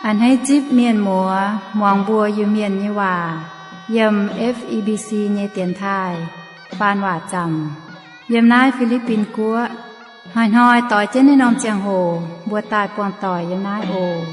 A'hneiv zipv mienh muoz muangx mbuo Iu-Mienh nyei waac yiem F E B C nyei dienx taaih faan waac zaamc yiem naaiv Fi^li^bin Guoqv. Hnoi-hnoi doix jienv naaiv norm ziangh hoc mbuo daaih buangh doic yiem naaiv oc.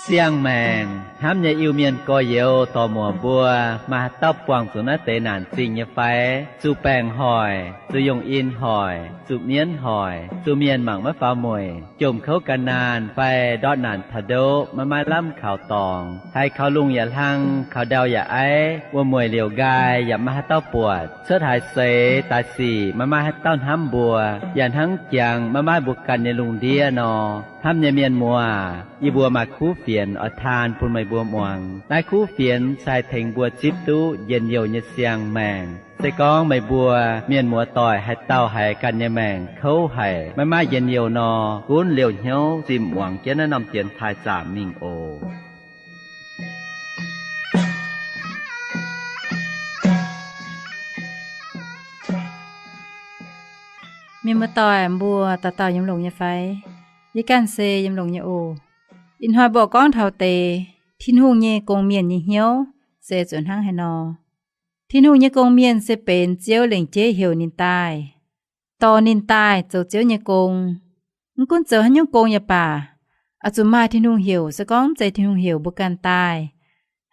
Siang-maengc hnamv nyei Iu-Mienh gorx-youz dorc-muoc mbuo, maaih haaix dauh buangh zuqc naaiv deix naanc zingh nyei fai? Zuqc baengc hoic, zuqc yungh in hoic, zuqc mienv hoic, zuqc mienh mangc maiv faaux mueic, jomc kouv gan naanh fai ndortv naanc taux ndoqv maiv maaih lamh kaux dorngx, haiz kaux lungh yaac hlang, kaux ndau yaac aiv, wuom-mueic liouc nqaai yaac maiv maaih haaix dauh buatc, cuotv haaix seix daaih sic maiv maaih haaix dauh hnamv mbuo, yaac hnangv jangx maiv maaih mbuo ganh nyei lungh ndiev nor. Hnamv nyei mienh muoz, yie mbuo maaih kuv fienx oix taan bun meih mbuo muangx. Naaiv kuv fienx se haih tengx mbuo zipv duqv njien-youh nyei siang-maengc. Se gorngv meih mbuo mienh muoz doic haaix dauh haiz ganh nyei maengc kouv haic, maiv maaih njien-youh nor, gunv liouh hnyouv zinh muangx jienv naaiv norm dienx taaih zaamc mingh oc. Mienh muoz doic mbuo dauh dauh yiem longx nyei fai? Yie ganh se yiem longx nyei oc. Ih hnoi mbuo gorngv taux deix Tin-Hungh nyei gong-mienh nyei hnyouv se zuqc hnangv haaix nor. Tin-Hungh nyei gong-mienh se benx Ziouv lengc jeiv heuc ninh daaih, dorh ninh daaih zoux Ziouv nyei gong. Mv gunv zoux haaix nyungc gong yaac baac, oix zuqc maaih Tin-Hungh heuc. Se gorngv mv zeiz Tin-Hungh heuc mbuo ganh daaih,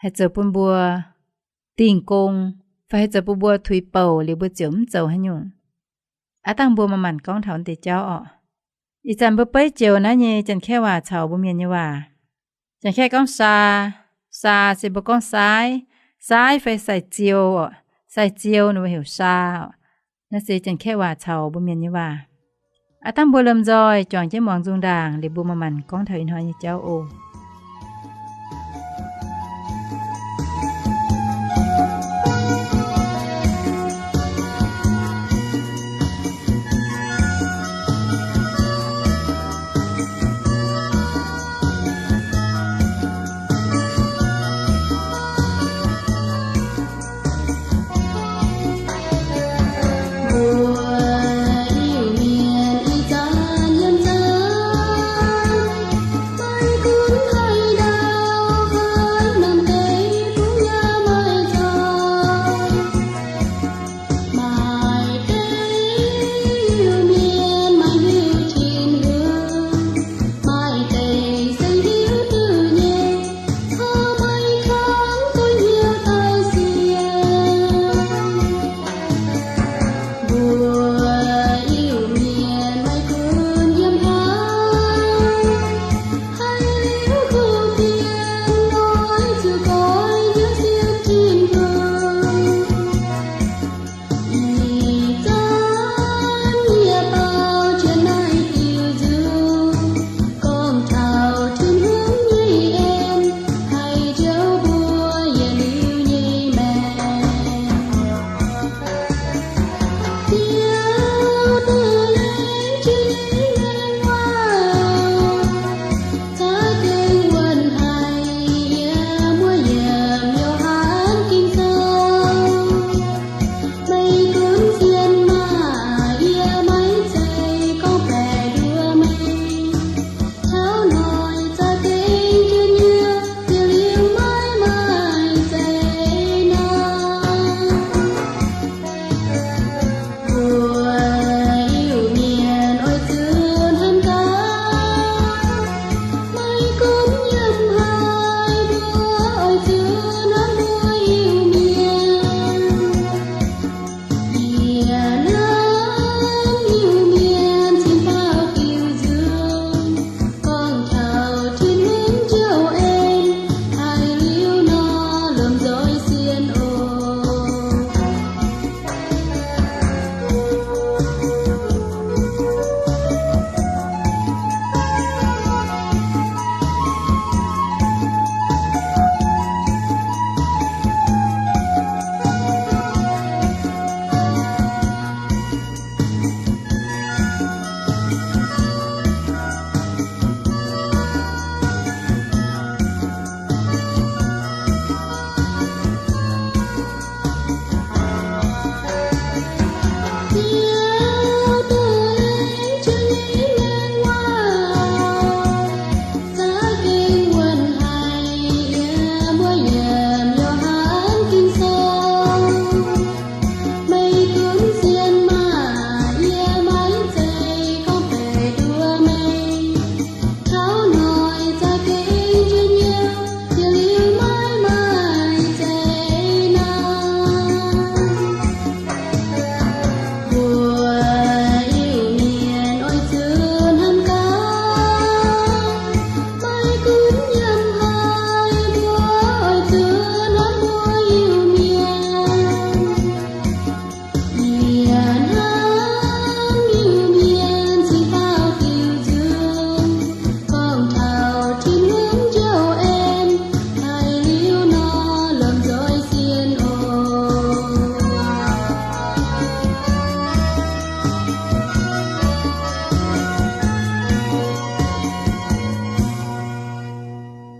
haih zoux bun mbuo dingh gong, fai haih zoux bun mbuo tuix bouc liuz mbuo ziouc mv zoux haaix nyungc. Aav dangh mbuo manc-manc gorngv taux deix jauv orqc. Ih zanc mbuo beiv joux naaiv nyei Janx-Kaeqv waac caux mbuo Mienh nyei waac. Janx-Kaeqv gorngv saa, saa se mbuo gorngv saaiv, saaiv fai sai-ziou orqc. Sai-ziou ninh mbuo heuc saa orqc. Naaiv se Janx-Kaeqv waac caux mbuo Mienh nyei waac. Aav dangh mbuo lomh nzoih juangc jienv muangx nzung ndaangc liuz mbuo manc-manc gorngv taux ih hnoi nyei jauv oc.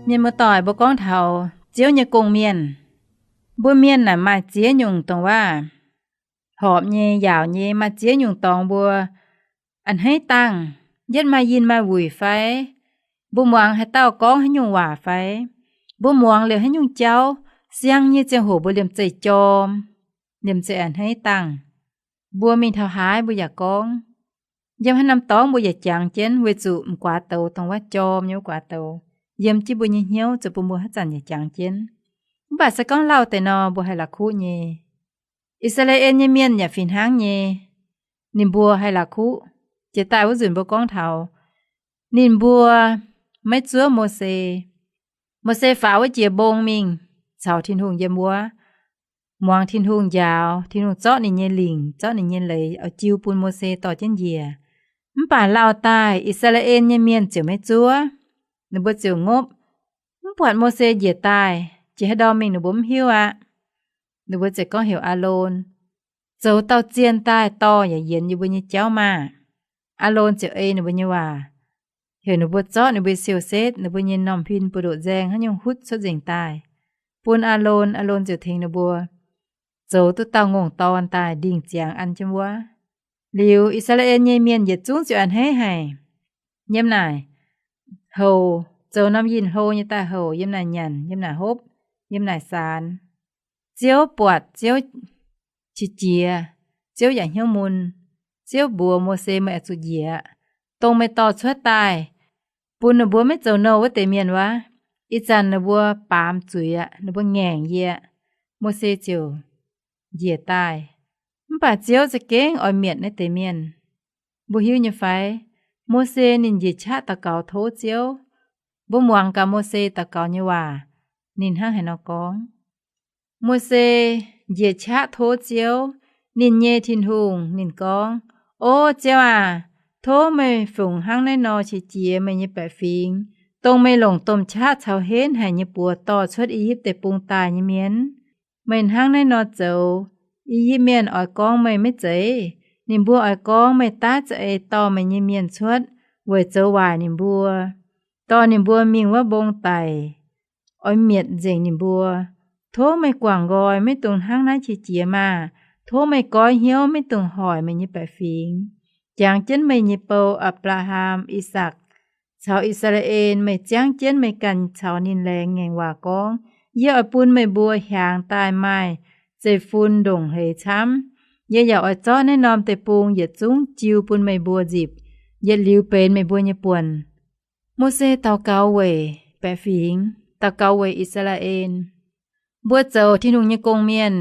Mienh muoz-doic, mbuo gorngv taux Ziouv nyei gong-mienh, mbuo mienh naaic maaih ziex nyungc dongh waac horpc nyei, yaauc nyei, maaih ziex nyungc dorngx mbuo a'hneiv dangh. Yietv maaih yinh maaih wuic fai? Mbuo muangx haaix dauh gorngv haaix nyungc waac fai? Mbuo muangx liemh haaix nyungc jauv, siang nyei ziangh hoc mbuo liemh zeih jorm, liemh zeih a'hneiv dangh. Mbuo mingh taux haaix mbuo yaac gorngv. Yiem haaix norm dorngx mbuo yaac jangx jienv, weic zuqc m'guaax douz dongh waac jorm nyei wuov guaax douz yiem jienv mbuo nyei hnyouv, zoux bun mbuo haaix zanc yaac jangx jienv. Mv baac se gorngv lauh deix nor, mbuo haih la'kuqv nyei. I^saa^laa^en nyei mienh yaac fih hnangv nyei. Ninh mbuo haih la'kuqv. Jiex daaih wuov nzunc mbuo gorngv taux ninh mbuo maiv zuov Mose. Mose faaux wuov jiex mbong mingh caux Tin-Hungh yiem wuov, muangx Tin-Hungh njaaux. Tin-Hungh zorqv ninh nyei lingc, zorqv ninh nyei leiz oix jiu bun Mose dorh jienv njiec. Mv baac lauh daaih I^saa^laa^en nyei mienh ziouc maiv zuov. Ninh mbuo ziouc ngopv, mv buatc Mose njiec daaih. Jiex haaix ndorm mingh ninh mbuo mv hiuv aqv. Ninh mbuo ziouc gorngv heuc Aalon zoux dauh zienh daaih dorh yaac yienx yie mbuo nyei jauv maah! Aalon ziouc ei ninh mbuo nyei waac, heuc ninh mbuo zorqv ninh mbuo siou-setv, ninh mbuo nyei m'normh huin buoz-ndoqv nzaeng haaix nyungc hutv cuotv nzengc daaih, bun Aalon. Aalon ziouc tengx ninh mbuo zoux duqv dauh ngongh dorn daaih ndingh ziangx an jienv wuov. Liuz I^saa^laa^en nyei mienh yietc zungv ziouc a'hneiv haic. Yiem naaic houc, zoux norm yinh hlo nyei daaih houc, yiem naaic nyanc, yiem naaic hopv, yiem naaic saanx. Ziouv buatc, Ziouv qiex jiez, Ziouv yaac hnyouv mun. Ziouv mbuox Mose, meih oix zuqc njiec, dongh meih dorh cuotv daaih, bun ninh mbuo maiv zoux nouh wuov deix mienh wuov, ih zanc ninh mbuo baamz zuiz aqv, ninh mbuo ngaengc yie aqv. Mose ziouc njiec daaih. Mv baac Ziouv za'gengh oix mietc naaiv deix mienh. Mbuo hiuv nyei fai? Mose ninh njiec qaqv daux gaux tov Ziouv. Mbuo muangx gaax Mose daux gaux nyei waac, ninh hnangv haaix nor gorngv. Mose njiec qaqv tov Ziouv, ninh nyei Tin-Hungh. Ninh gorngv, O Ziouv aac, tov meih fungc hnangv naaiv nor qiex jiez meih nyei baeqc fingx, dongh meih longc domh qaqv caux henv haic nyei buoz dorh cuotv I^yipv Deic-Bung daaih nyei mienh. Meih hnangv naaiv nor zoux, I^yipv Mienh oix gorngv meih maiv zeiz. Ninh mbuo oix gorngv meih daav za'eix dorh meih nyei mienh cuotv weic zoux waaic ninh mbuo, dorh ninh mbuo mingh wuov mbong daic, oix mietc nzengc ninh mbuo. Tov meih guangc nqoi, maiv dungx hnangv naaiv qiex jiez maah! Tov meih goiv hnyouv, maiv dungx hoic meih nyei baeqc fingx, jangx jienv meih nyei bou, Apc^laa^ham, I^sakc, caux I^saa^laa^en. Meih ziangv jienv meih ganh caux ninh laengz ngaengc waac gorngv, Yie oix bun meih mbuo hiaangx daaih maaih zeiv-fun ndongc hleix camv. Yie yaac oix zorqv naaiv norm deic-bung yietc zungv jiu bun meih mbuo nzipc, yietc liuz benx meih mbuo nyei buonc. Mose daux gaux weic baeqc fingx, daux gaux weic I^saa^laa^en. Mbuo zoux Tin-Hungh nyei gong-mienh,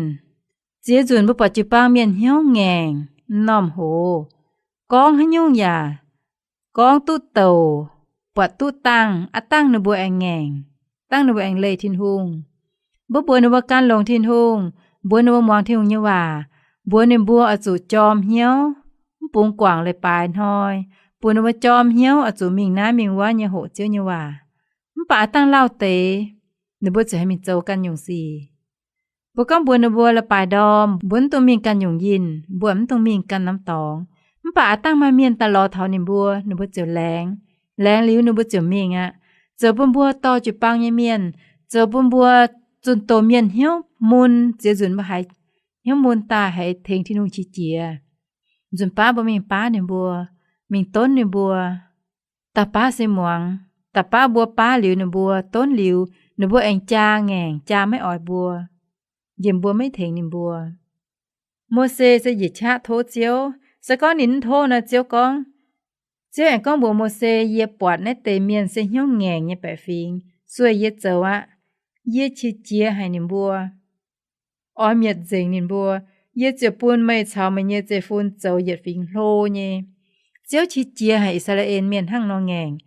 ziex nzunc mbuo buatc jiu-baang mienh hnyouv ngaengc, m'normh hoz, gorngv haaix nyungc yaac gorngv duqv douc, buatc duqv dangh, aav dangh ninh mbuo aengx ngaengc, dangh ninh mbuo aengx leih Tin-Hungh. Mbuo mbuox ninh mbuo gan longx Tin-Hungh, mbuox ninh mbuo muangx Tin-Hungh nyei waac, mbuox ninh mbuo oix zuqc jorm hnyouv, mv bungx guangc leiz-baaix hnoi, bun ninh mbuo jorm hnyouv oix zuqc mingh naaiv mingh wuov nyei hoqc Ziouv nyei waac. Mv baac aav dangh lauh deix, ninh mbuo ziouc haih mingh zoux ganh nyungc sic. Mbuo gorngv mbuox ninh mbuo leiz-baaix ndorm mbuo mv dungx mingh ganh nyungc yinh, mbuo mv dungx mingh ganh norm dorngx. Mv baac aav dangh maaih mienh daaih lorz taux ninh mbuo, ninh mbuo ziouc laengz. Laengz liuz ninh mbuo ziouc mingh aqv. Zoux bun mbuo dorh jiu-baang nyei mienh, zoux bun mbuo zunh doz mienh hnyouv mun. Ziex nzunc mbuo haiz hnyouv mun daaih haiz tengx Tin-Hungh qiex jiez, nzunc baav mbuo mingh baav ninh mbuo, mingh donv ninh mbuo. Da'baav se muangx, da'baav mbuo baav liuz ninh mbuo, donv liuz, ninh mbuo aengx jaa ngaengc, jaa maiv oix mbuo, njiec mbuo maiv tengx ninh mbuo. Mose se njiec qaqv tov Ziouv. Se gorngv ninh mv tov nor, Ziouv gorngv, Ziouv aengx gorngv mbuox Mose, Yie buatc naaiv deix mienh se hnyouv ngaengc nyei baeqc fingx, sueih yie zoux aqv. Yie qiex jiez haic ninh mbuo, oix mietc nzengc ninh mbuo. Yie ziouc bun meih caux meih nyei zeiv-fun zoux yietc fingx hlo nyei. Ziouv qiex jiez haic I^saa^laa^en Mienh hnangv nor ngaengc.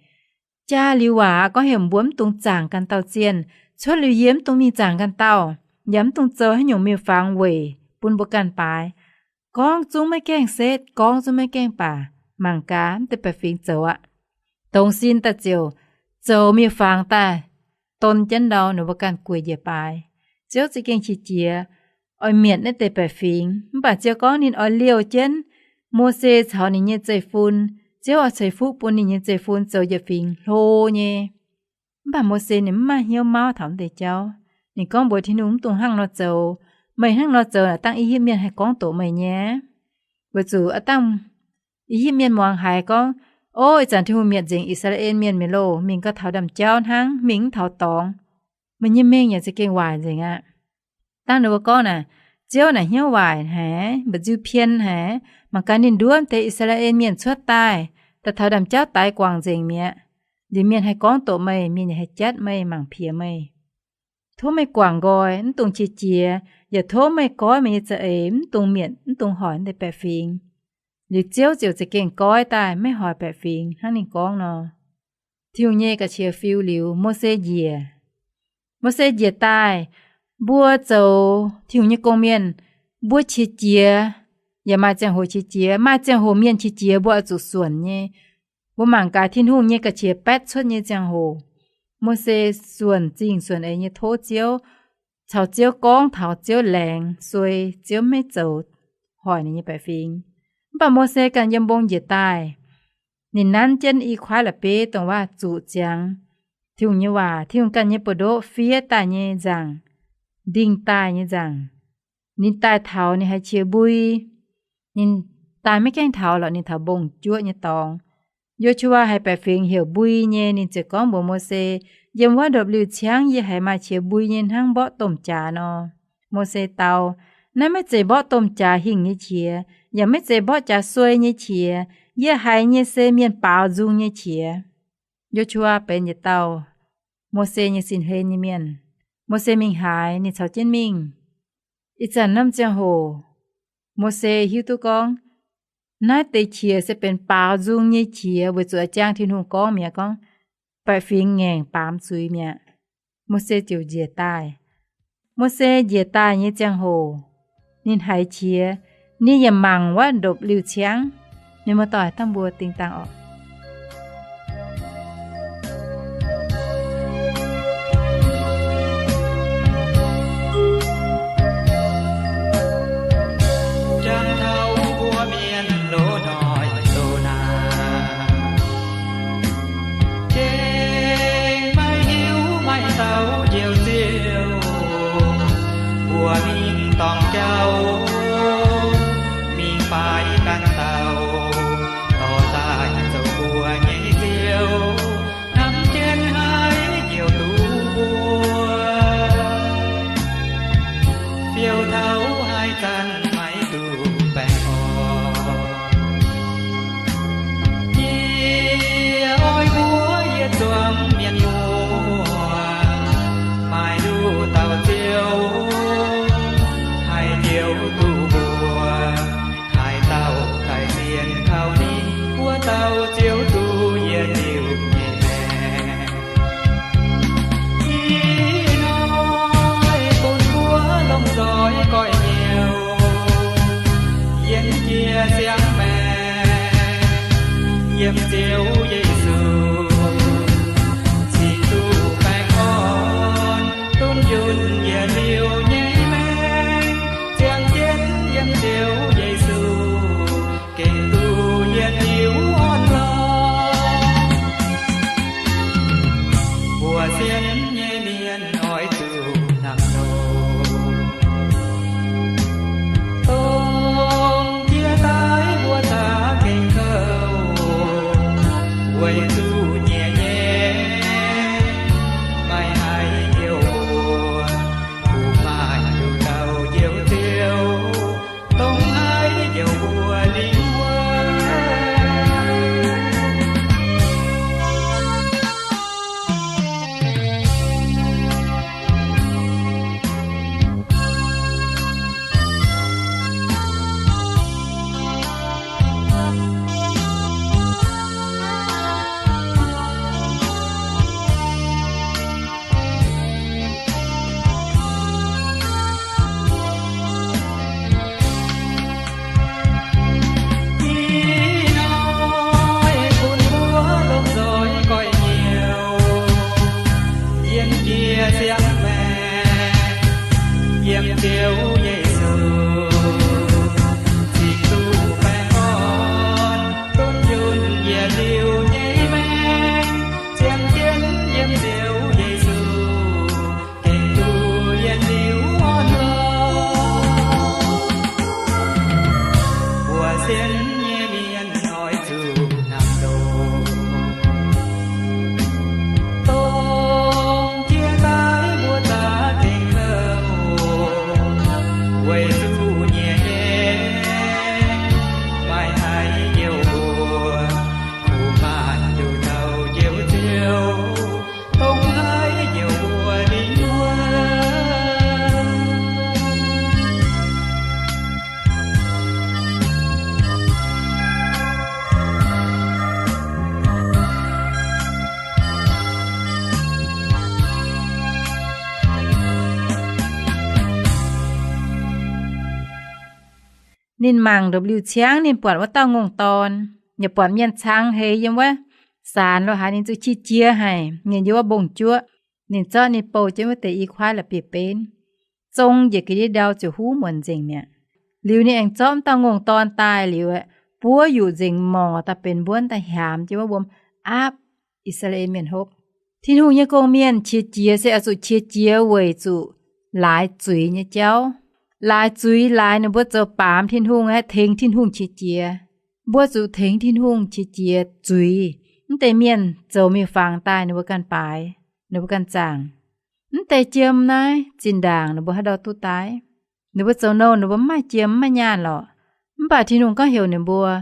Jaa liuz waac gorngv heuc mbuo mv dungx zaangc ganh dauh zienh. Cuotv liuz yie mv dungx mingh zaangc ganh dauh, yaac mv dungx zoux haaix nyungc miuc-fangx weic bun mbuo ganh baaix. Gorngv zungv maiv gaengh setv, gorngv zungv maiv gaengh baac mangc gaax mv deix baeqc fingx zoux aqv. Dongz sin daaih ziouc zoux miuc-fangx daaih don jienv ndau, ninh mbuo ganh gueic njiec baaix. Ziouv za'gengh qiex jiez oix mietc naaiv deix baeqc fingx. Mv baac Ziouv gorngv ninh oix liouh jienv Mose caux ninh nyei zeiv-fun. Ziouv oix ceix fuqv bun ninh nyei zeiv-fun zoux yietc fingx hlo nyei. Mv baac Mose ninh mv maaih hnyouv mauv taux mv deix jauv. Ninh gorngv mbuox Tin-Hungh, mv dungx hnangv nor zoux. Meih hnangv nor zoux aav dangh I^yipv Mienh haih gorngv doqc meih nyei. Weic zuqc aav dangh I^yipv Mienh muangx haiz gorngv, Ov, ih zanc Tin-Hungh mietc nzengc I^saa^laa^en Mienh mi'aqv loh, mingh gauh taux ndaamv-jauv hnangv, mingh mv taux dorngx. Meih nyei mengh yaac za'gengh waaic nzengc aqv. Dangh ninh mbuo gorngv naaic, Ziouv naaic hnyouv waaic haic, mba'nziu pien haic, mangc gaax ninh nduov deix I^saa^laa^en Mienh cuotv daaih, daaih taux ndaamv-jauv daix guangc nzengc mi'aqv. Liuz mienh haih gorngv doqc meih, mienh yaac haih jatv meih, mangc piex meih. Tov meih guangc nqoi, mv dungx qiex jiez, yaac tov meih goiv meih nyei za'eix, mv dungx mietc, mv dungx hoic naaiv deix baeqc fingx. Liuz Ziouv ziouc za'gengh goiv daaih, maiv hoic baeqc fingx hnangv ninh gorngv nor. Tin-Hungh nyei ga'qiex fiu liuz, Mose njiec. Mose njiec daaih, mbuo zoux Tin-Hungh nyei gong-mienh, mbuo qiex jiez, yaac maaih ziangh hoc qiex jiez, maaih ziangh hoc mienh qiex jiez mbuo oix zuqc suonc nyei. Mbuo mangc gaax Tin-Hungh nyei ga'qiex baetv cuotv nyei ziangh hoc. Mose suonc zingh suonc eix nyei tov Ziouv, caux Ziouv gorngv taux Ziouv laengz suei, Ziouv maiv zoux hoic ninh nyei baeqc fingx. Mv baac Mose ganh yiem mbong njiec daaih, ninh nanv jienv i kuaaiv la'bieiv dongh waac zuqc ziangx Tin-Hungh nyei waac, Tin-Hungh ganh nyei buoz-ndoqv fiev daaih nyei nzaangc, ndingh daaih nyei nzaangc. Ninh daaih taux ninh haiz qiex mbui. Ninh daaih maiv gaengh taux lorqc, ninh taux mbong juoqv nyei dorngx. Yo^su^waa haiz baeqc fingx heuc mbui nyei, ninh ziouc gorngv mbuox Mose, Yiem wuov ndopv-liuh ciangv yie haiz maaih qiex mbui nyei hnangv mborqv domh jaax nor. Mose dau, Naaiv maiv zeiz mborqv domh jaax hingh nyei qiex, yaac maiv zeiz mborqv jaax suei nyei qiex. Yie haiz nyei se mienh baaux nzung nyei qiex. Yo^su^waa benx yietc dauh Mose nyei sin-hlen nyei mienh. Mose mingh haaix, ninh caux jienv mingh. Ih zanc norm ziangh hoc, Mose hiuv duqv gorngv naaiv deix qiex se benx baaux nzung nyei qiex, weic zuqc a'jang Tin-Hungh gorngv mi'aqv, gorngv baeqc fingx ngaengc baamz zuiz mi'aqv. Mose ziouc njiec daaih. Mose njiec daaih nyei ziangh hoc, ninh haiz qiex, ninh yaac mangc wuov ndopv-liuh ciangv. Mienh muoz-doic, dangh mbuo dingh dangh orqc. Jangx taux mbuo mienh loz-hnoi loz-naav, gengh maiv hiuv maaih dauh njoux Ziouv. Mbuo mingh dorngc jauv, mingh faix ganh dauh, dorh daaih zoux mbuo nyei Ziouv, hnamv jienv haiz njoux duqv mbuo. Fiou taux haaix zanc maiv duqv baengh orn. Yie oix mbuox yietc zuangx mienh muoz, maaih nduqc dauh Ziouv haih njoux duqv mbuo. Haaix dauh daic sienx kaux ninh, wuov dauh ziouc duqv yietc liuz nyei maengc. Ih hnoi bun mbuo lomh nzoih goiv nyouz, yienx jiex siang-maengc yiem Ziouv Yesu, cingx duqv baengh orn, dunh yunh yietc liuz nyei maengc, ziangh jienv yiem Ziouv Yesu, gengh duqv yietc liuz orn lorqc. Mbuo sienx nyei mienh oix zuqc hnamv nor, dongh jiex daaih mbuo za'gengh kouv, weic zuqc nyiec nyei maiv haih njoux mbuo. Kuv maaih nduqc dauh njoux Ziouv, dongh haih njoux mbuo lingh wuov. Ninh mangc ndopv-liuh ciangv, ninh buatc wuov dauh ngongh dorn, yaac buatc mienh cang heix yiem wuov saanx lo haaix, ninh zuqc qiex jiez haic, ninh yiem wuov mbong-juoqv. Ninh zorqv ninh bouh jienv wuov deix i kuaaiv la'bieiv-benv, zong njiec ga'ndiev ndau ziouc huv muonc nzengc mi'aqv. Liuz ninh aengx zorqv wuov dauh ngongh dorn daaih liuz, buov yuqc nzengc morngc daaih benx mbuonv daaih hiaamx jienv wuov wuom aapv I^saa^laa^en Mienh hopv. Tin-Hungh nyei gong-mienh qiex jiez se oix zuqc qiex jiez weic zuqc laaix zuiz nyei jauv. Laaix zuiz laaix ninh mbuo zoux baamz Tin-Hungh aeqv, tengx Tin-Hungh qiex jiez. Mbuo zuqc tengx Tin-Hungh qiex jiez zuiz. Mv deix mienh zoux miuc-fangx daaih ninh mbuo ganh baaix, ninh mbuo ganh zaangc. Mv deix jiem naaiv zinh ndaangc ninh mbuo haaix ndau duqv daaih? Ninh mbuo zoux nouh ninh mbuo mv maaih jiem mv maaih nyaanh lorqc. Mv baac Tin-Hungh gorngv heuc ninh mbuo,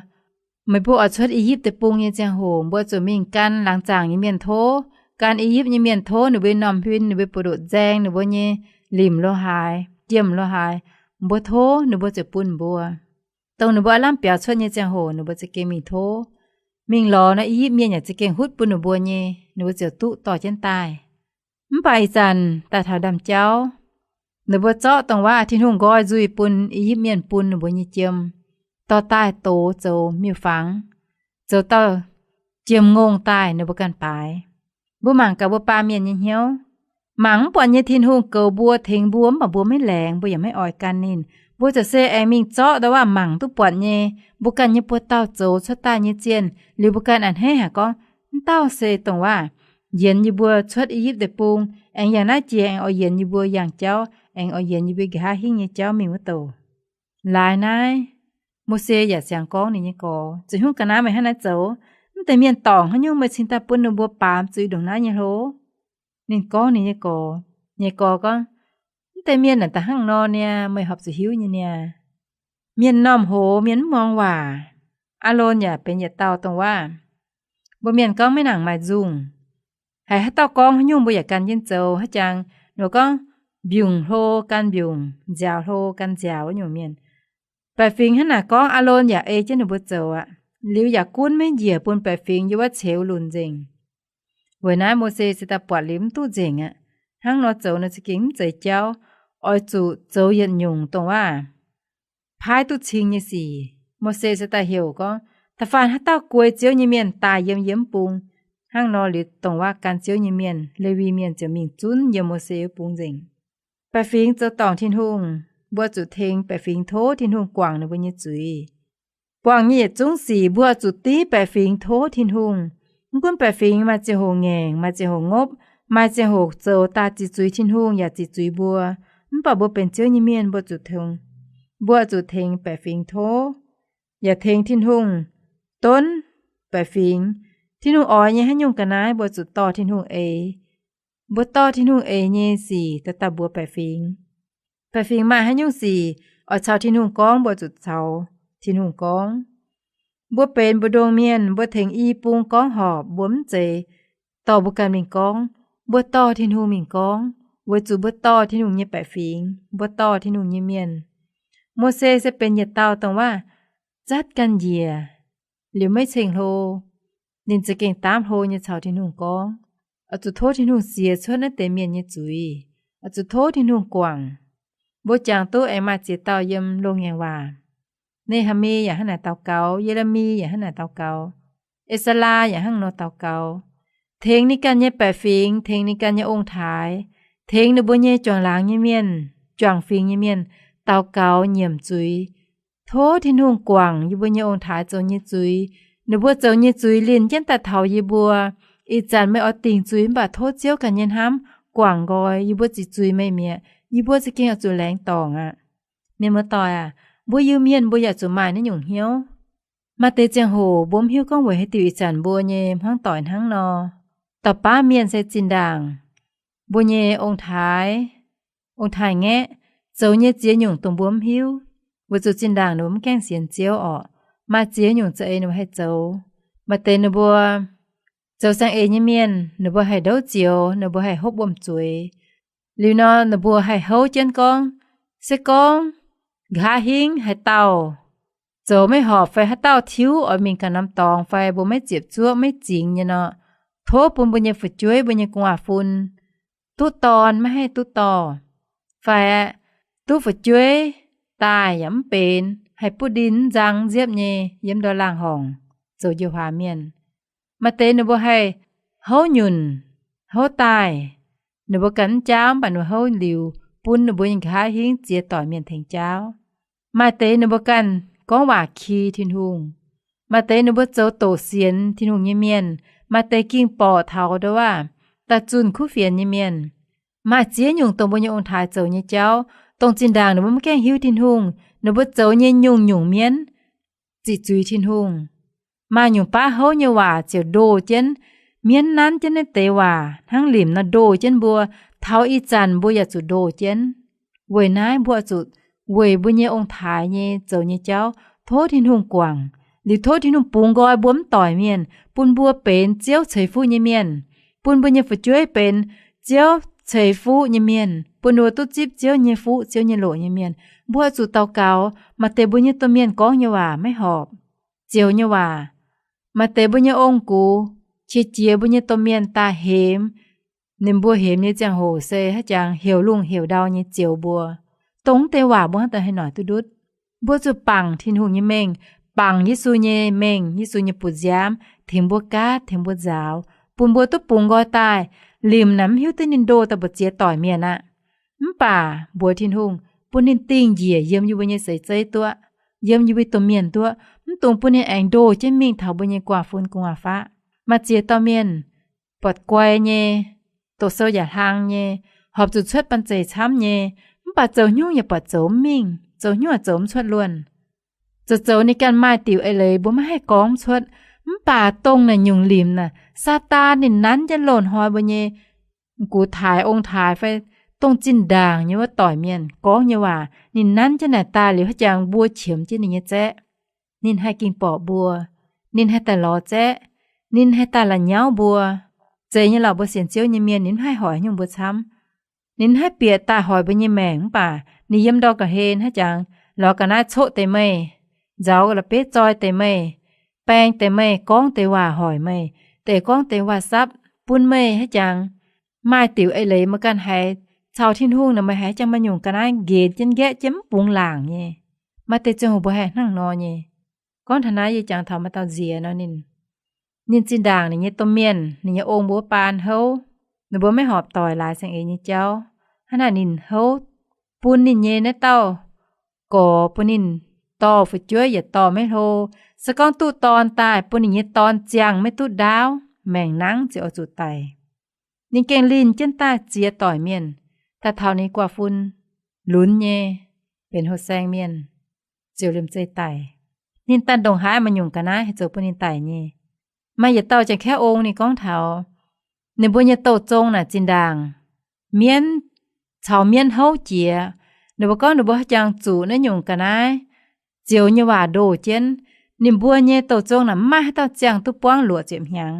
meih mbuo oix cuotv I^yipv Deic-Bung nyei ziangh hoc, mbuo zuqc mingh gan laangz zaangc nyei mienh tov, gan I^yipv nyei mienh tov ninh mbuo nyei m'normh huin, ninh mbuo buoz-ndoqv nzaeng, ninh mbuo nyei limc lo haaix, jiem lo haaix, mbuo tov ninh mbuo ziouc bun mbuo. Dongh ninh mbuo aav lamh biaux cuotv nyei ziangh hoc ninh mbuo za'gengh mingh tov. Mingh lorz nor I^yipv Mienh yaac za'gengh hutv bun ninh mbuo nyei, ninh mbuo ziouc duqv dorh jienv daaih. Mv baac ih zanc daaih taux ndaamv-jauv, ninh mbuo zorqv dongh waac Tin-Hungh nqoi nzuih bun I^yipv Mienh bun ninh mbuo nyei jiem dorh daaih dox zoux miuc-fangx, zoux dauh jiem ngongh daaih ninh mbuo ganh baaix. Mbuo mangc gaax mbuo baamh mienh nyei hnyouv. Mangc mv buatc nyei Tin-Hungh goux mbuo tengx mbuo, mv baac mbuo maiv laengz, mbuo yaac maiv oix gan ninh. Mbuo ziouc se aengx mingh zorqv ndau waac mangc duqv buatc nyei, mbuo ganh nyei buoz-dauh zoux cuotv daaih nyei zienh. Liuz mbuo ganh a'hneiv haic gorngv, mv dauh se dongh waac yienx yie mbuo cuotv I^yipv Deic-Bung, aengx yangh naaiv jiex aengx oix yienx yie mbuo yangh jauv, aengx oix yienx yie mbuo nqa'haav hingv nyei jauv mingh wuov douc. Laaix naaiv, Mose yaac siangx gorngv ninh nyei gorx, Zuqc hnyungv ga'naaiv meih hnangv naaiv zoux, mv deix mienh dorngc haaix nyungc meih cingx daaih bun ninh mbuo baamz zuiz ndongc naaiv nyei hlo? Ninh gorngv ninh nyei gorx, nyei gorx gorngv, Mv deix mienh naaic da'hnangv nor niaa, meih horpc zuqc hiuv nyei niaa. Mienh m'normh hoz, mienh mv muangx waac. Aalon yaac benx yietc dauh dongh waac mbuo mienh gorngv maiv nangc maaih nzungh. Haiz haaix dauh gorngv haaix nyungc mbuo yaac gan jienv zoux. Haaix jangx ninh mbuo gorngv mbiungc hlo gan mbiungc, nziaaux hlo gan nziaaux wuov nyungc mienh. Baeqc fingx hnangv naaic gorngv, Aalon yaac ei jienv ninh mbuo zoux aqv. Liuz yaac gunv maiv njiec bun baeqc fingx yiem wuov ceux lunc nzengc. Weic naaiv Mose se daaih buatc liuz mv duqv nzengc aqv. Hnangv nor zoux nor za'gengh mv zeiz jauv. Oix zuqc zoux yietc nyungc dongh waac paaiv duqv cing nyei sic. Mose se daaih heuc gorngv, Da'faanh haaix dauh guei Ziouv nyei mienh daaih yiem yie mv bung. Hnangv nor liuz dongh waac gan Ziouv nyei mienh, Lewi Mienh ziouc mingh zunv yiem Mose wuov bung nzengc. Baeqc fingx zoux dorngc Tin-Hungh, mbuo zuqc tengx baeqc fingx tov Tin-Hungh guangc ninh mbuo nyei zuiz. Guangc nyei yietc zungv sic mbuo zuqc div baeqc fingx tov Tin-Hungh. Mv gunv baeqc fingx maaih ziangh hoc ngaengc, maaih ziangh hoc ngopv, maaih ziangh hoc zoux daaih ziqc zuiz Tin-Hungh yaac ziqc zuiz mbuo, mv baac mbuo benx Ziouv nyei mienh, mbuo zuqc tengx, mbuo zuqc tengx baeqc fingx tov, yaac tengx Tin-Hungh donv baeqc fingx. Tin-Hungh oix nyei haaix nyungc ga'naaiv mbuo zuqc dorh Tin-Hungh eix. Mbuo dorh Tin-Hungh eix nyei sic daaih daaih mbuox baeqc fingx. Baeqc fingx maaih haaix nyungc sic oix caux Tin-Hungh gorngv, mbuo zuqc caux Tin-Hungh gorngv. Mbuo benx mbu'ndongx mienh, mbuo tengx i bung gorngv horpc, mbuo mv zeiz dorh mbuo ganh mingh gorngv. Mbuo dorh Tin-Hungh mingh gorngv, weic zuqc mbuo dorh Tin-Hungh nyei baeqc fingx, mbuo dorh Tin-Hungh nyei mienh. Mose se benx yietc dauh dongh waac zatv ganh njiec, liuz maiv ceng-hlo. Ninh za'gengh daamv hlo nyei caux Tin-Hungh gorngv. Oix zuqc tov Tin-Hungh siex cuotv naaiv deix mienh nyei zuiz. Oix zuqc tov Tin-Hungh guangc. Mbuo jangx duqv aengx maaih ziex dauh yiem Loz-Ngaengc Waac. Ne^haa^mi yaac hnangv naaic daux gaux, Ye^le^mi yaac hnangv naaic daux gaux, E^saa^laa yaac hnangv nor daux gaux, tengx ninh ganh nyei baeqc fingx, tengx ninh ganh nyei ong-taaix, tengx ninh mbuo nyei juangc laangz nyei mienh, juangc fingx nyei mienh daux gaux nyiemc zuiz. Tov Tin-Hungh guangc yie mbuo nyei ong-taaix zoux nyei zuiz. Ninh mbuo zoux nyei zuiz linh jienv daaih taux yie mbuo. Ih zanc meih oix dingc zuiz mv baac tov Ziouv ganh nyei hnamv guangc nqoi yie mbuo ziqc zuiz meih mi'aqv. Yie mbuo za'gengh oix zuqc laengz dorngc aqv. Mienh muoz-doic aac, mbuo Iu-Mienh mbuo yaac zuqc maaih naaiv nyungc hnyouv. Maaih deix ziangh hoc mbuo mv hiuv gorngv weic haaix diuc ih zanc mbuo nyei hmuangv doic hnangv nor. Dauh baav mienh se zinh ndaangc mbuo nyei ong-taaix, ong-taaix-ngaeqv zoux nyei ziex nyungc dongh mbuo mv hiuv, weic zuqc zinh ndaangc ninh mbuo mv gaengh sienx Ziouv orqc. Maaih ziex nyungc za'eix ninh mbuo haih zoux. Maaih deix ninh mbuo zoux saeng-eix nyei mienh, ninh mbuo haih ndouv zioux, ninh mbuo haih hopv wuom-zueiz. Liuz nor ninh mbuo haih houv jienv gorngv, se gorngv nqa'haav hingv haaix dauh zoux maiv horpc fai haaix dauh tiuv oix mingh ganh norm dorngx fai mbuo maiv ziepc zuoqv maiv zingx nyei nor, tov bun mbuo nyei fu'jueiv, mbuo nyei gu'nguaaz-fun duqv dorn maiv haih duqv dorh, fai duqv fu'jueiv daaih yaac mv benx, haih butv ndin mv nzang mv nziepv nyei yiem ndau laangh horngc zoux njoux huaax mienh. Maaih deix ninh mbuo haih houv nyunc, houv daaih, ninh mbuo ganh mv jaauv, mv baac ninh mbuo houv liuz bun ninh mbuo nyei nqa'haav hingv ziex doic mienh tengx jaauv. Maaih deix ninh mbuo ganh gorngv waac ki Tin-Hungh. Maaih deix ninh mbuo zoux doqc sienx Tin-Hungh nyei mienh. Maaih deix ging borqc taux nduov waac daaih zunh kuv fienx nyei mienh. Maaih ziex nyungc dongh mbuo nyei ong-taaix zoux nyei jauv, dongh zinh ndaangc ninh mbuo maiv gaengh hiuv Tin-Hungh, ninh mbuo zoux nyei nyungc-nyungc mienv ziqc zuiz Tin-Hungh. Maaih nyungc baav houv nyei waac ziouc ndoh jienv, mienv nanv jienv naaiv deix waac hnangv limc nor ndoh jienv mbuo. Taux ih zanc mbuo yaac zuqc ndoh jienv. Weic naaiv mbuo oix zuqc weic mbuo nyei ong-taaix nyei zoux nyei jauv tov Tin-Hungh guangc, liuz tov Tin-Hungh bungx nqoi mbuo mv doic mienh, bun mbuo benx Ziouv ceix fuqv nyei mienh, bun mbuo nyei fu'jueiv benx Ziouv ceix fuqv nyei mienh, bun ninh mbuo duqv zipv Ziouv nyei fuqv, Ziouv nyei loc nyei mienh. Mbuo oix zuqc daux gaux. Maaih deix mbuo nyei domh mienh gorngv nyei waac maiv horpc, zioux nyei waac. Maaih deix mbuo nyei ong-gux qiex jiez mbuo nyei domh mienh daaih hemx. Ninh mbuo hemx nyei ziangh hoc se haaix jangx heuc lungh heuc ndau nyei zioux mbuo. Dongh deix waac mbuo hnangv daaih haih noic duqv ndutv. Mbuo zuqc bangc Tin-Hungh nyei mengh, bangc Yesu nyei mengh, Yesu nyei bu nziaamv tengx mbuo gaatv, tengx mbuo nzaaux, bun mbuo duqv bungx nqoi daaih. Limc naaic mv hiuv duqv ninh ndoh daaih mbu'ziex doic mienh aqv. Mv baac mbuox Tin-Hungh bun ninh dingh njiec yiem yie mbuo nyei seix zeiv duqv, yiem yie mbuo domh mienh duqv, mv dungx bun ninh aengx ndoh jienv mingh taux mbuo nyei guaav fun gu'nguaaz-faqv. Maaih ziex dauh mienh buatc guai nyei, doqc sou yaac hlang nyei, horpc zuqc cuotv banh zeic camv nyei, mv baac zoux haaix nyungc yaac buatc zoux mv mingh, zoux haaix nyungc yaac zoux mv cuotv luonh. Zoux zoux ninh ganh maaih diuc eix leiz mbuo maiv haih gorngv cuotv, mv baac dongh naaic nyungc limc naaic, Saadaan ninh nanv jienv loz-hnoi mbuo nyei gux taaix ong-taaix fai dongh zinh ndaangc nyei wuov doic mienh gorngv nyei waac, ninh nanv jienv naaic daaih liuz haaix jangx mbuo qiemx jienv ninh nyei zaeqv, ninh haih ging borqc mbuo, ninh haih daaih lorz zaeqv, ninh haih daaih la'nyauv mbuo. Zeiz nyei lorqc, mbuo sienx Ziouv nyei mienh ninh mv haih hoic haaix nyungc mbuo camv. Ninh mv haih bieqc daaih hoic mbuo nyei maengc, mv baac ninh yiem ndau ga'hlen haaix jangx lorz ga'naaiv coqv deix meih, nzaaux la'betv zoi deix meih, baeng deix meih, gorngv deix waac hoic meih, deix gorngv deix waac-sapv bun meih haaix jangx maaih diuc eix leiz meih ganh haiz caux Tin-Hungh naaic, meih haiz jangx maaih nyungc ga'naaiv nqenx jienv nqaeqv jienv mv bungx laangc nyei. Maaih deix ziangh hoc mbuo haih hnangv nor nyei. Gorngv taux naaiv yie jangx taux maaih dauh nziex nor, ninh, ninh zinh ndaangc ninh nyei domh mienh, ninh nyei ong mbuo wuov baan houv, ninh mbuo maiv horpc doic laaix saeng-eix nyei jauv. Hnangv naaic ninh houv bun ninh nyei naaiv dauh gorx bun ninh dorh fu'jueiv yietc dorh maiv hlo. Se gorngv duqv dorn daaih bun ninh nyei dorn ziangh maiv duqv ndaauv, maengc nangv ziouc oix zuqc daic. Ninh gengh linh jienv daaih ziex doic mienh, daaih taux ninh guaav fun lunx nyei, benx houh saeng mienh, ziouc liemh zeih daic. Ninh daaih ndongc haaix maaih nyungc ga'naaiv haih zoux bun ninh daic nyei. Maaih yietc dauh Janx-Kaeqv ong ninh gorngv taux ninh mbuo nyei douh zong naaic zinh ndaangc mienv caux mienv houv jiex. Ninh mbuo gorngv ninh mbuo haaix jangx zuqc naaiv nyungc ga'naaiv zioux nyei waac ndoh jienv, ninh mbuo nyei douh zong naaic mv maaih haaix dauh ziangh duqv buangv luoqc ziepc hnyangx.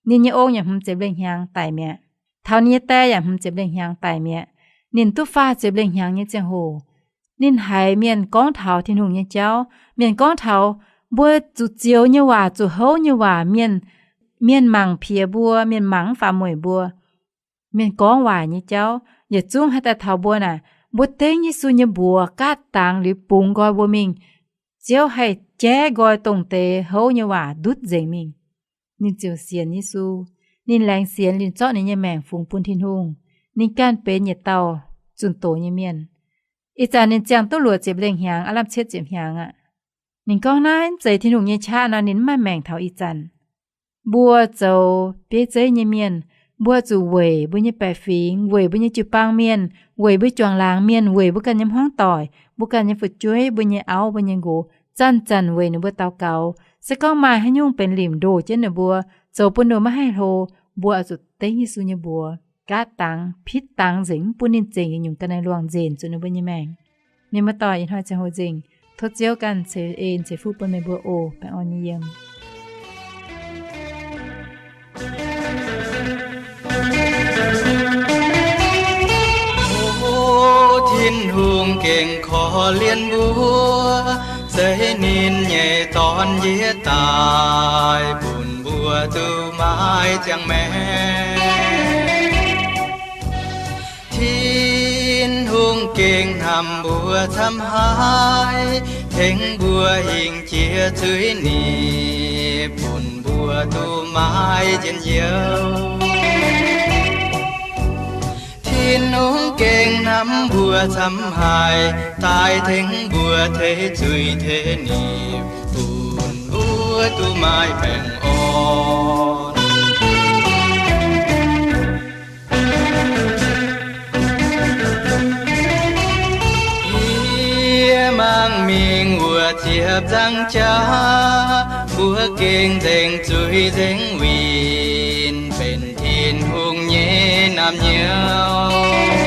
Ninh nyei ong yaac hmz ziepc lengh hnyangx daic mi'aqv. Taux ninh nyei die yaac hmz ziepc lengh hnyangx daic mi'aqv. Ninh duqv faah ziepc lengh hnyangx nyei ziangh hoc, ninh haiz mienh gorngv taux Tin-Hungh nyei jauv. Mienh gorngv taux mbuo zuqc zioux nyei waac, zuqc houv nyei waac, mienh, mienh mangc piex mbuo, mienh mangc mv faaux mueic mbuo. Mienh gorngv waaic nyei jauv yietc zungv haih daaih taux mbuo naaic, mbuo dengv Yesu nyei mbuox gaatv dangx liuz bungx nqoi mbuo mingh, Ziouv haih jaiv nqoi dongh deix houv nyei waac ndutv nzengc mingh. Ninh ziouc sienx Yesu. Ninh laengz sienx, ninh zorqv ninh nyei maengc fungx bun Tin-Hungh. Ninh ganh benx yietc dauh zunh doz nyei mienh. Ih zanc ninh ziangh duqv luoqc ziepc lengh hnyangx, aav lamh cietv ziepc hnyangx aqv. Ninh gorngv naaiv mv zeiz Tin-Hungh nyei qaqv nor, ninh mv maaih maengc taux ih zanc. Mbuo zoux bieiv zeiv nyei mienh, mbuo zuqc weic mbuo nyei baeqc fingx, weic mbuo nyei jiu-baang mienh, weic mbuo juangc laangz mienh, weic mbuo ganh nyei hmuangv doic, mbuo ganh nyei fu'jueiv, mbuo nyei auv, mbuo nyei nqox, zanc-zanc weic ninh mbuo daux gaux. Se gorngv maaih haaix nyungc benx limc ndoh jienv ninh mbuo, zoux bun ninh mbuo maiv haih hlo, mbuo oix zuqc dengv Yesu nyei mbuox gaatv dangx, pitv dangx nzengc, mv bun ninh zengc yietc nyungc ga'naaiv luangh nzenc zuqc ninh mbuo nyei maengc. Mienh muoz-doic, ih hnoi ziangh hoc nzengc, tov Ziouv ganh ceix en ceix fuqv bun meih mbuo oc. Baengh orn nyei yiem. O Tin-Hungh gengh korv-lienh mbuo, seix ninh nyei Dorn njiec daaih bun mbuo duqv maiv ziangh maengc. Tin-Hungh gengh hnamv mbuo camv haic, tengx mbuo hingh jiex zuiz-nipc, bun mbuo duqv maiv njien-youh. Tin-Hungh gengh hnamv mbuo camv haic, daaih tengx mbuo teix zuiz teix nipc, bun mbuo duqv maiv baengh orn. Yie mangc mingh wuov ziepc nzangc jaax, mbuo gengh nzengc zuiz nzengc winh, benx Tin-Hungh nyei naamh nyouz.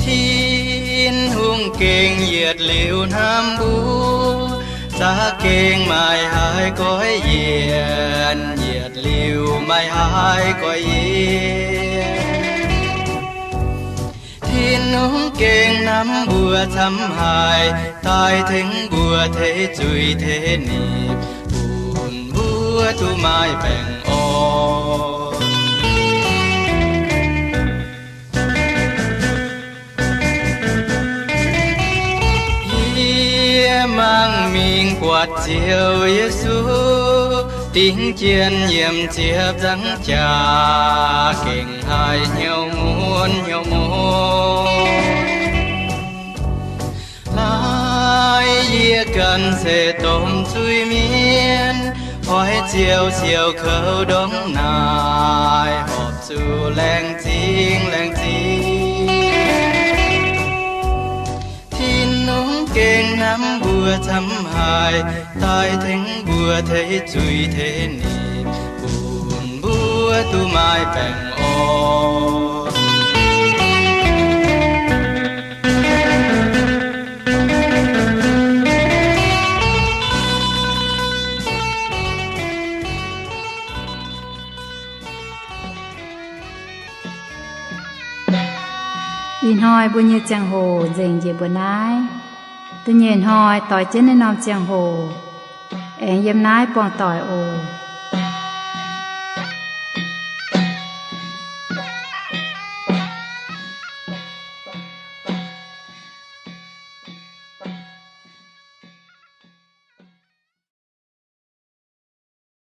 Tin-Hungh gengh yietc liuz hnamv mbuo, za'gengh maiv haih goiv yienc, yietc liuz maiv haih goiv yienc. Tin-Hungh gengh hnamv mbuo camv haic, daaih tengx mbuo teix zuiz teix nipc, bun mbuo duqv maiv baengh orn. Yie mangc mingh buatc Ziouv Yesu, dingc jien yiem ziepc nzangc jaax, gengh haih hnyouv mun hnyouv mun. Naaiv yie ganh se domh zuiz-mienh, oix Ziouv siou kouv ndongc naaic, horpc zuqc laengz zingh laengz zingh. Tin-Hungh gengh hnamv mbuo camv haic, daaih tengx mbuo teix zuiz teix nipc, bun mbuo duqv maiv baengh orn. Ih hnoi mbuo nyei ziangh hoc nzengc njiec mbuo naaiv. Da'nyeic hnoi doix jienv naaiv norm ziangh hoc aengx yiem naaiv buangh doic oc.